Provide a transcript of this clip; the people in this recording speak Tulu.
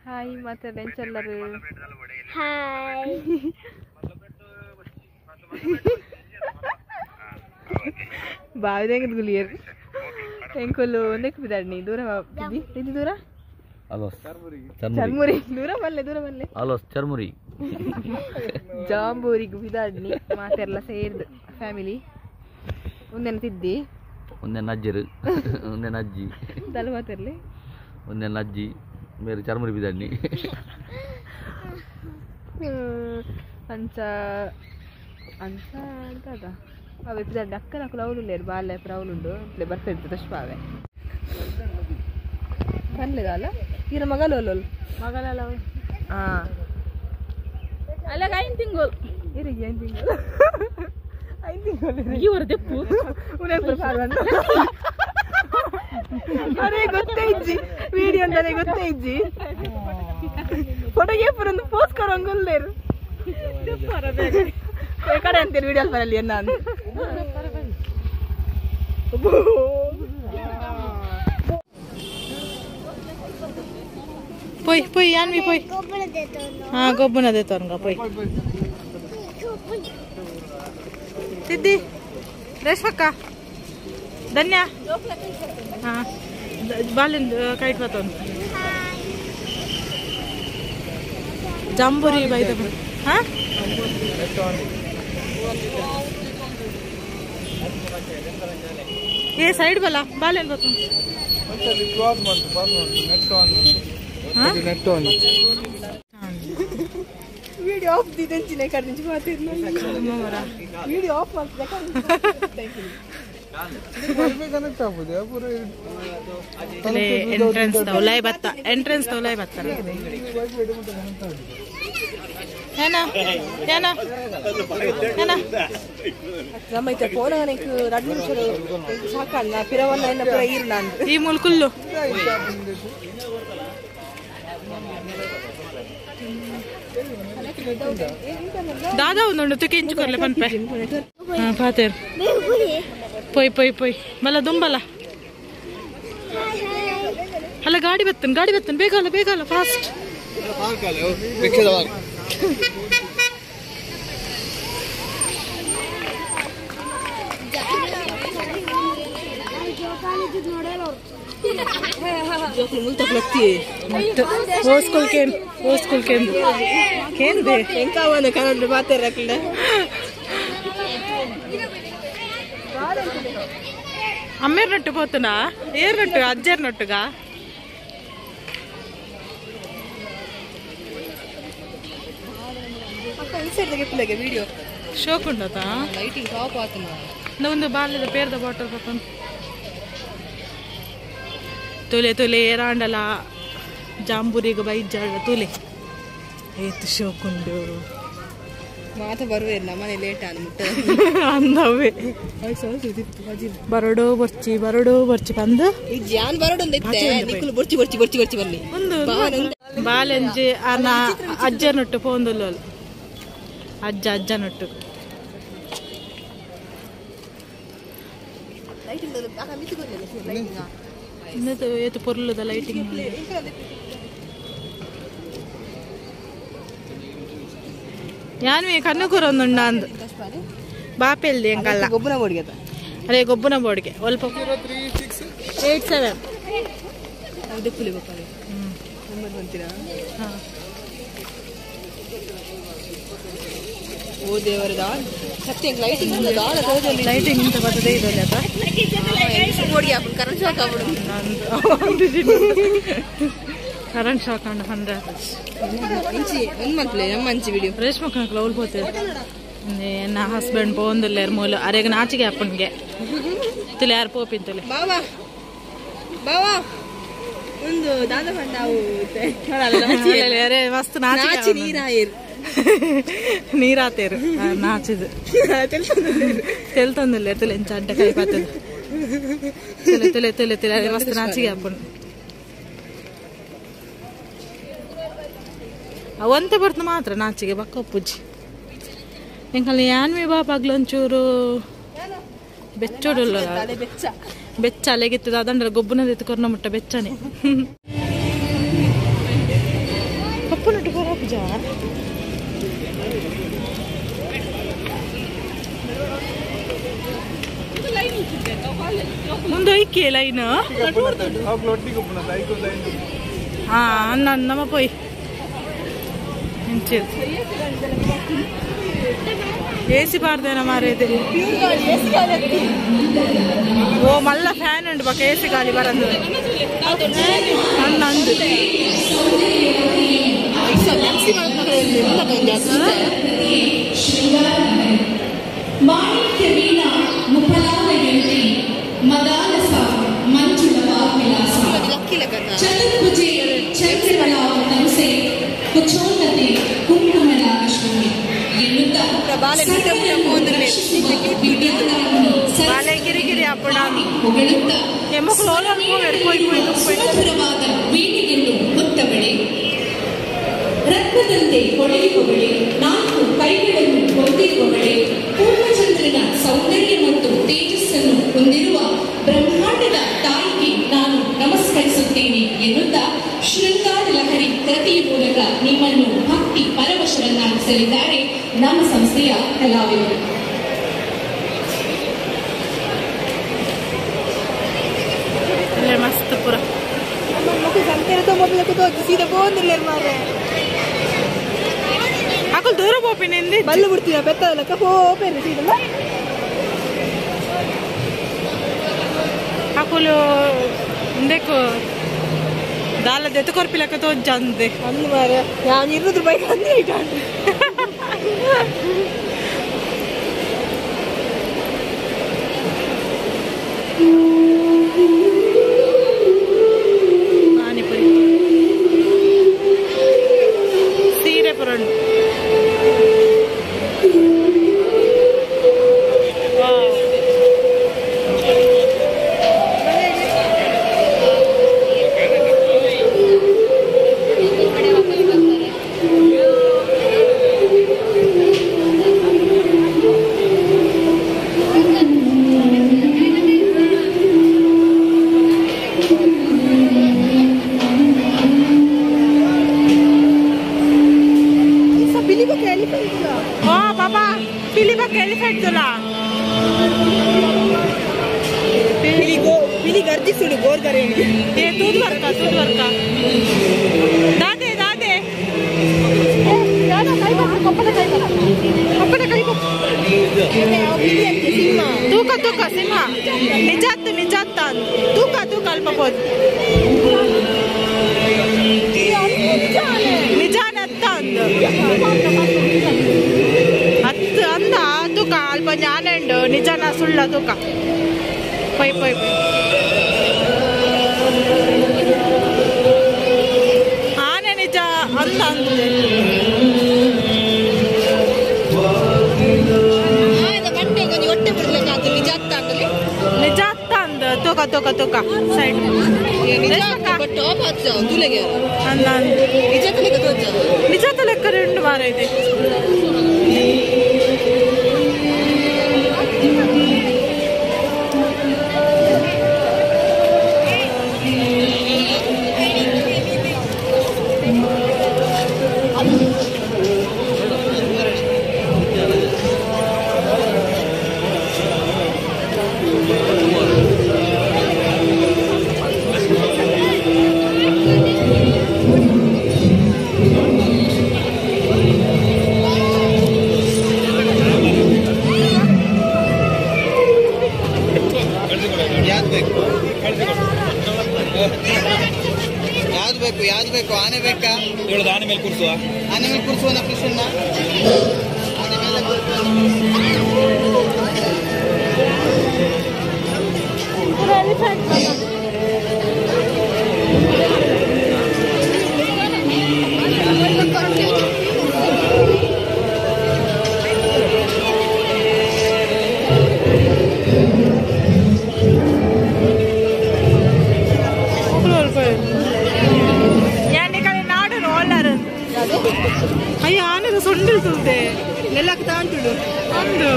ಹಾಯ್ ಮಾತೆ ಬೆಂಚಲ್ಲರು. ಹಾಯ್. ಬಾವಿದಂಗೆ ಗುಲಿಯರ್ ಎಂಕೊಲ್ಲು ಒಂದಕ್ಕೆ ಬಿದ್ದಾಡ್ನಿ ದೂರ ಇದು ದೂರ ಅಲೋಸ್ ಚರ್ಮುರಿ ದೂರ ಬಲ್ಲೆ ದೂರ ಬಲ್ಲೆ ಅಲೋಸ್ ಚರ್ಮುರಿ ಜಾಂಬೂರಿಗೆ ಬಿದ್ದಾಡ್ನಿ ಮಾತೆಲ್ಲ ಸೇರ್ದು ಫ್ಯಾಮಿಲಿ ಒಂದೇನು ತಿದ್ದಿ ಒಂದೇನು ಅಜ್ಜರು ಒಂದೇನು ಅಜ್ಜಿ ತಲೆ ಮಾತಿರಲಿ ಒಂದೇನು ಅಜ್ಜಿ ಬೇರೆ ಚರ್ಮುರಿ ಬಿದ್ದಾಡ್ನಿ ಅಂಚ ಅಂಚ ಅಂತ ಅವೆ ಬಿದ್ದಾಡ್ನಿ ಅಕ್ಕನ ಅಕ್ಕಲು ಬಾಲ್ಯ ಪ್ರೌಲುಂಡು ಬರ್ತಾ ದಶ್ಪಾವೆ ಪನ್ಲೆದಾಲ ಈರ ಮಗಲೋಲ್ ಮಗಲಲ್ಲ ಹಾಂ ಅಲ್ಲಾಗ ಐದು ತಿಂಗಳು ಇರಿಗೆ ಐದು ತಿಂಗಳು ಐದು ತಿಂಗಳು ಇವರ ದೆಪ್ಪು ಅರೆ ಗೊತ್ತೇ ಇಜ್ಜಿ ವಿಡಿಯೋ ಅಂತಾನೆ ಗೊತ್ತೇ ಇಜ್ಜಿ ಫೋಟೋಗೆ ಒಂದು ಪೋಸ್ಟ್ ಕರೋಂಗುಲ್ಲೇರು ಕಡೆ ಅಂತೀರಿ ವಿಡಿಯೋ ಬರಲಿ ನಾನು ಪೊಯ್ ಪೊಯ್ ಯಾನ್ವಿ ಪೊಯ್ ಹಾ ಗೊಬ್ಬನ ದೇತೋನ್ಗ ಪೊಯ್ ಸಿದ್ದಿ ರೇಷ್ಮಕ್ಕ ಧನ್ಯ ಹಾ ಬಾಲಿಂದ ಕೈಟ್ ಬತ್ತೋನ್ ಜಾಂಬೂರಿ ಬೈದ ಹಾ ಏ ಸೈಡ್ ಬಲ ಬಾಲೇನ್ ಬತ್ತೋನ್ ವಿಡಿಯೋ ಆಫ್ ದಿದಂಚಿನೆ ಕರ್ದಿಂಚಿ ಮಾತಿರ್ನ ವಿಡಿಯೋ ಆಫ್ ಮಾಡ್ತಿದ್ದೆ ಎಂಟ್ರೆನ್ಸ್ ತೌಲಾಯ್ ಬತ್ತ ಎಂಟ್ರೆನ್ಸ್ ತೌಲಾಯ್ ಬತ್ತಾರ ಏನ ಏನ ಏನ ನಮ್ಮ ಇತ್ತ ಫೋನ್ ಎರಡು ನಿಮಿಷ ಸಾಕಲ್ಲ ಪಿರವನ್ನ ಎನ್ನ ಪುರ ಈರ್ನ ಈ ಮುಲ್ಕುಲ್ಲು ದಾದಾ ಒಂದುಂಡು ತುಕೆ ಇಂಚುಕೊರ್ಲೆ ಪನ್ಪೆ ಹಾಂ ಪಾತೇರು ಪೊಯ್ ಪೊಯ್ ಪೊಯ್ ಬಲ ದುಂಬಲ ಅಲ್ಲ ಗಾಡಿ ಬತ್ತನ್ ಗಾಡಿ ಬತ್ತನ್ ಬೇಗ ಅಲ್ಲ ಬೇಗ ಅಲ್ಲ ಫಾಸ್ಟ್ ಸ್ಕೂಲ್ ಕೇನ್ ಓ ಸ್ಕೂಲ್ ಕೇನ್ ಕೇಂದೆ ಎಂಕಾವನ ಕನ್ನಡ ಮಾತಾಡಕ್ಲ ಅಮ್ಮೇರ್ ನಟ್ಟು పోతున్నా ಏರ್ ನಟ್ಟು ಅಜ್ಜೇರ್ ನಟ್ಟುಗ ವಿಡಿಯೋ ಶೋಕ್ ಉಂಡತಾ ಲೈಟಿಂಗ್ ಟಾಪ್ ಆತನ ಒಂದು ಬಾಲ್ಯದ ಪೇರ್ದ ಬಾಟಲ್ ಪಪ್ಪನ್ ತುಲೆ ತುಲೆ ಏರಾಂಡಲ ಜಾಂಬೂರಿಗೆ ಬೈಜಾಡ ತುಲೆ ಏತು ಶೋಕುಂಡು ಮಾತ ಬರುವೆ ನಮ್ಮನೆ ಲೇಟ್ ಆನ ಮುಟ್ಟ ಅಂದವೇ ಬರಡೋ ಬರ್ಚಿ ಬರಡೋ ಬರ್ಚಿ ಬಂದು ಈ ಜಾನ್ ಬರಡೋ ಅಂದಿತ್ತೆ ನಿಕ್ಕುಲು ಬರ್ಚಿ ಬರ್ಚಿ ಬರ್ಚಿ ಬರ್ಚಿ ಬರ್ಲಿ ಒಂದು ಬಾಲೆಂಜಿ ಅನ ಅಜ್ಜನೊಟ್ಟು ಪೋಂದುಲ್ಲ ಅಜ್ಜ ಅಜ್ಜನೊಟ್ಟು ಏತು ಪೊರ್ಲುದ ಲೈಟಿಂಗ್ ಯಾನ್ವಿ ಕಣ್ಣು ಒಂದುಂಡ ಅಂದು ಬಾಪೆಲ್ದಿ ಎಂಕಲ್ಲ ಗೊಬ್ಬನ ಬೋರ್ಡ್ಗೆ ಅದೇ ಗೊಬ್ಬನ ಬೋರ್ಡ್ಗೆ ಒಲ್ಪ 87 ಓ ದೇವರ ಸತ್ಯ ಲೈಟಿಂಗ್ ಲೈಟಿಂಗ್ ಅಂತ ಬರ್ತದೆ ಇದಲ್ಲ ಕರೆಂಟ್ ಶಾಕ್ ಆಗ್ಬಿಡು ಕರೆಂಟ್ ಶಾಕ್ ಅಂಡ್ 100 ಇಂಚಿ ಒಂದು ಮಂತ್ಲೆ ನಮ್ಮ ಅಂಚಿ ವಿಡಿಯೋ ರೇಷ್ಮೆ ಕಣಕ್ಲ ಅವ್ಳು ಹೋತೆ ನನ್ನ ಹಸ್ಬೆಂಡ್ ಪೋಂದುಲ್ಲೇರ್ ಮೂಲ ಅರೆಗ ನಾಚಿಗೆ ಅಪ್ಪನಿಗೆ ತುಲೆ ಯಾರು ಪೋಪಿನ್ ತುಲೆ ಬಾವಾ ಬಾವಾ ಒಂದು ದಾದ ನಾವು ಅರೆ ಮಸ್ತ್ ನಾಚಿ ನೀರಾಯಿರ್ ನೀರಾತೇರು ನಾಚಿದು ತೆಲ್ತೊಂದುಲ್ಲೇರ್ ತುಲೆ ಎಂಚ ಅಡ್ಡ ಕೈ ಪಾತದ ತುಲೆ ತುಲೆ ತುಲೆ ತುಲೆ ಅರೆ ಮಸ್ತ್ ನಾಚಿಗೆ ಅಪ್ಪನ್ ಅವಂತೆ ಬರ್ತ ಮಾತ್ರ ನಾಚಿಗೆ ಬಕ್ಕ ಒಪ್ಪುಜ್ಜಿ ಎಂಕಲ್ ಯಾನ್ವಿ ಬಾಪಾಗ್ಲೊಂಚೂರು ಬೆಚ್ಚೋಡುಲ್ಲ ಬೆಚ್ಚ ಅಲೆಗಿತ್ತದ ಅದಂಡ್ರ ಗೊಬ್ಬನದ ಎತ್ತು ಕೊರ್ನ ಮುಟ್ಟ ಬೆಚ್ಚನೆ. ಆಪುಜ ಮುಂದೆ ಐಕೆ ಲೈನ್ ಹಾ ಅನ್ನ ನಮ್ಮ ಪೋಯ್ ಎಸಿ ಪಾಡ್ದೇನ ಮಾರೇದೆ ಓ ಮಲ್ಲ ಫ್ಯಾನ್ ಉಂಟು ಬಕ್ಕ ಎಸಿ ಗಾಳಿ ಬರಂದು ಅನ್ನ ಅಂದು ವೀಣೆಯನ್ನು ಹೊತ್ತವಳೆ ರತ್ನದಂತೆ ಹೊಳೆಯುವವಳೆ ನಾಲ್ಕು ಕೈಗಳನ್ನು ಹೊಂದಿರುವವಳೆ ಪೂರ್ಣಚಂದ್ರನ ಸೌಂದರ್ಯ ಮತ್ತು ತೇಜಸ್ಸನ್ನು ಹೊಂದಿರುವ ಬ್ರಹ್ಮಾಂಡದ ತಾಯಿಗೆ ನಾನು ನಮಸ್ಕರಿಸುತ್ತೇನೆ ಎನ್ನುತ್ತಾ ಶೃಂಗಾರ ಲಹರಿ ಕೃತಿಯ ಮೂಲಕ ನಿಮ್ಮನ್ನು ಭಕ್ತಿ ಪರವಶರನ್ನಾಗಿಸಲಿದ್ದಾರೆ ನಮ್ಮ ಸಂಸ್ಥೆಯ ಕಲಾವಿದರು. ಮಸ್ತ್ ಪೂರ ಅಕಲ್ ದೂರ ಪೋಪಿನಿಂದ ಬಲ್ಲು ಬಿಡ್ತೀರ ಬೆತ್ತದಲಕ್ಕ ಪೋಪೇರು ಸೀದಲ್ಲ ಅಕುಲು ಇಂದೆಕು ದಾಲ ದೆತ್ತು ಕೊರ್ಪಿಲಕ್ಕ ತೋಜಂದೆ ಅಂದು ಮಾರೆ ಯಾನ್ 200 ರೂಪಾಯಿ ಅಂದೆ ಇಟ್ಟಾಂಡು ಪಾನಿಪುರಿ ಸೀರೆ ಪುರಂಡು ದಾದೆ ದಾದೆ ತೂಕ ತೂಕ ಸಿಂಹ ನಿಜಾತ್ ನಿಜಾತ್ ತೂಕ ತೂಕ ಅಲ್ಪ ಪೋದು ನಿಜಾನ ಅತ್ತ ಅಂದು ಹತ್ತು ಅಂದ ತೂಕ ಅಲ್ಪ ಜ್ಞಾನ ನಿಜಾನ ಸುಳ್ಳ ತೂಕ ಪೈ ಪೈ ಪೈ ಆನೆ ನಿಜ ಅಂದ ಅಂದಿದೆ ನಿಜ ಅತ್ತ ಅಂದ ತೂಕ ತೂಕ ತೂಕ ಸೈಡ್ ಅಂದ ನಿಜ ಲೆಕ್ಕ రెండు ಮಾರೈತೆ ಯಾವ್ದು ಬೇಕು ಆನೆ ಬೇಕಾ ಹೇಳೋದು ಆನೆ ಮೇಲೆ ಕೂರಿಸುವ ಆನೆ ಮೇಲೆ ಕೂರಿಸುವನ ಕೃಷ್ಣ ಆನೆ ಮೇಲೆ ಅಯ್ಯ ಆನೆದ ಸೊಂಡಿಲ್ ತುಲ್ದೆ ನೆಲ್ಲಕ್ಕೆ ತಾಂಟುಡು ಒಂದು